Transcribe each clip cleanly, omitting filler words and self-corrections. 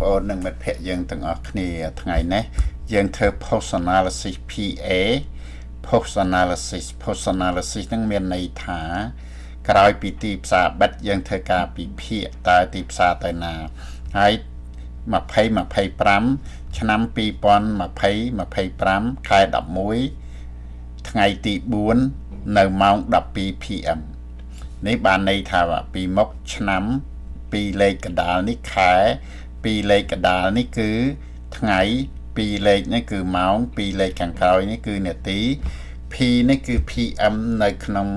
ប្អូននិងមិត្តភ័ក្តិយើងទាំងអស់គ្នាថ្ងៃនេះយើងធ្វើ post analysis PA post analysis post analysis ហ្នឹងមានន័យថា ក្រោយពីទីផ្សារបិទយើងធ្វើការពិភាក្សាតើទីផ្សារទៅណាហើយ2025ឆ្នាំ2020 25ខែ11ថ្ងៃទី4នៅម៉ោង12 PM នេះបានន័យថាពីមុខឆ្នាំពីលេខកដាលនេះខែពីលេខកដាលនេះគឺថ្ងៃពីរលេខនេះគឺម៉ោងពីរលេខខាងក្រោយនេះគឺនាទី P នេះគឺ PM នៅក្នុង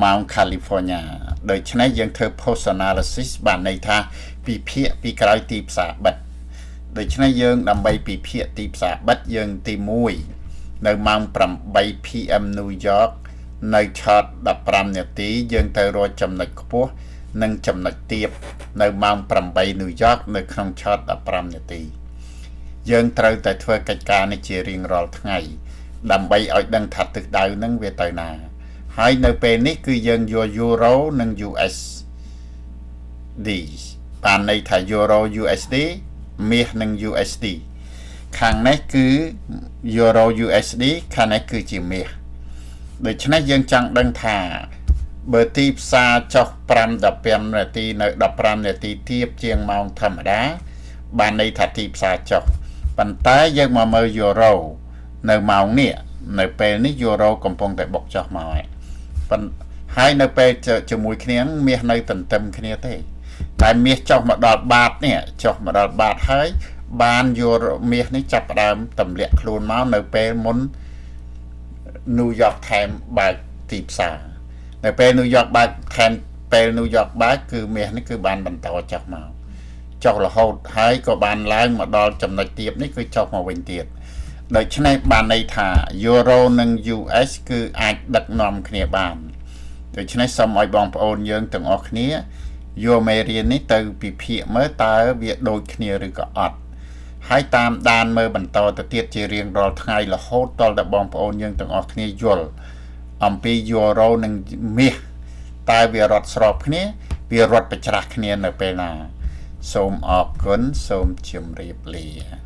ម៉ោង California ដូច្នេះយើងធ្វើ post analysis បានន័យថាពិភាក្សាពីក្រោយទីផ្សារបិទដូច្នេះយើងដើម្បីពិភាក្សាទីផ្សារបិទយើងទី1នៅម៉ោង8 PM New York នៅឆត15នាទីយើងទៅរកចំណុចខ្ពស់និងចំណុចទាបនៅម៉ោង8 New York នៅក្នុងឆត15នាទីយើងត្រូវតែធ្វើកិច្ចការនេះជារៀងរាល់ថ្ងៃដើម្បីឲ្យដឹងថាទិសដៅនឹងវាទៅណាហើយនៅពេលនេះគឺយើងយក Euro និង USD បានន័យថា Euro USD មាសនិង USD ខាងនេះគឺ Euro USD ខាងនេះគឺជាមាសដូច្នេះយើងចង់ដឹងថាបើទីផ្សារចុះ5 15នាទីនៅ15នាទីទៀបជាងម៉ោងធម្មតា បានន័យថាទីផ្សារចុះប៉ុន្តែយើងមកមើល Euro នៅម៉ោងនេះនៅពេលនេះ Euro កំពុងតែបុកចុះមកហើយប៉ុន្តែហើយនៅពេលជាមួយគ្នាមាសនៅទន្ទឹមគ្នាទេតែមាសចុះមកដល់បាតនេះចុះមកដល់បាតហើយបានយកមាសនេះចាប់ផ្ដើមទម្លាក់ខ្លួនមកនៅពេលមុន New York Times បើកទីផ្សារនៅពេល New York បើក Time ពេល New York បើកគឺមាសនេះគឺបានបន្តចុះមកចុះរហូតហើយក៏បានឡើងមកដល់ចំណុចទៀបនេះគឺចុះមកវិញទៀតដូច្នេះបានន័យថា Euro និង US គឺអាចដឹកនាំគ្នាបានដូច្នេះសូមឲ្យបងប្អូនយើងទាំងអស់គ្នាយកមេរៀននេះទៅពិភាក្សាមើលតើវាដូចគ្នាឬក៏អត់ហើយតាមដានមើលបន្តទៅទៀតជារៀងរាល់ថ្ងៃរហូតដល់តែបងប្អូនយើងទាំងអស់គ្នាយល់អំពី Euro និងមាសតើវារត់ស្របគ្នាវារត់ប្រច្រាស់គ្នានៅពេលណាសូមអរគុណសូមជម្រាបលា។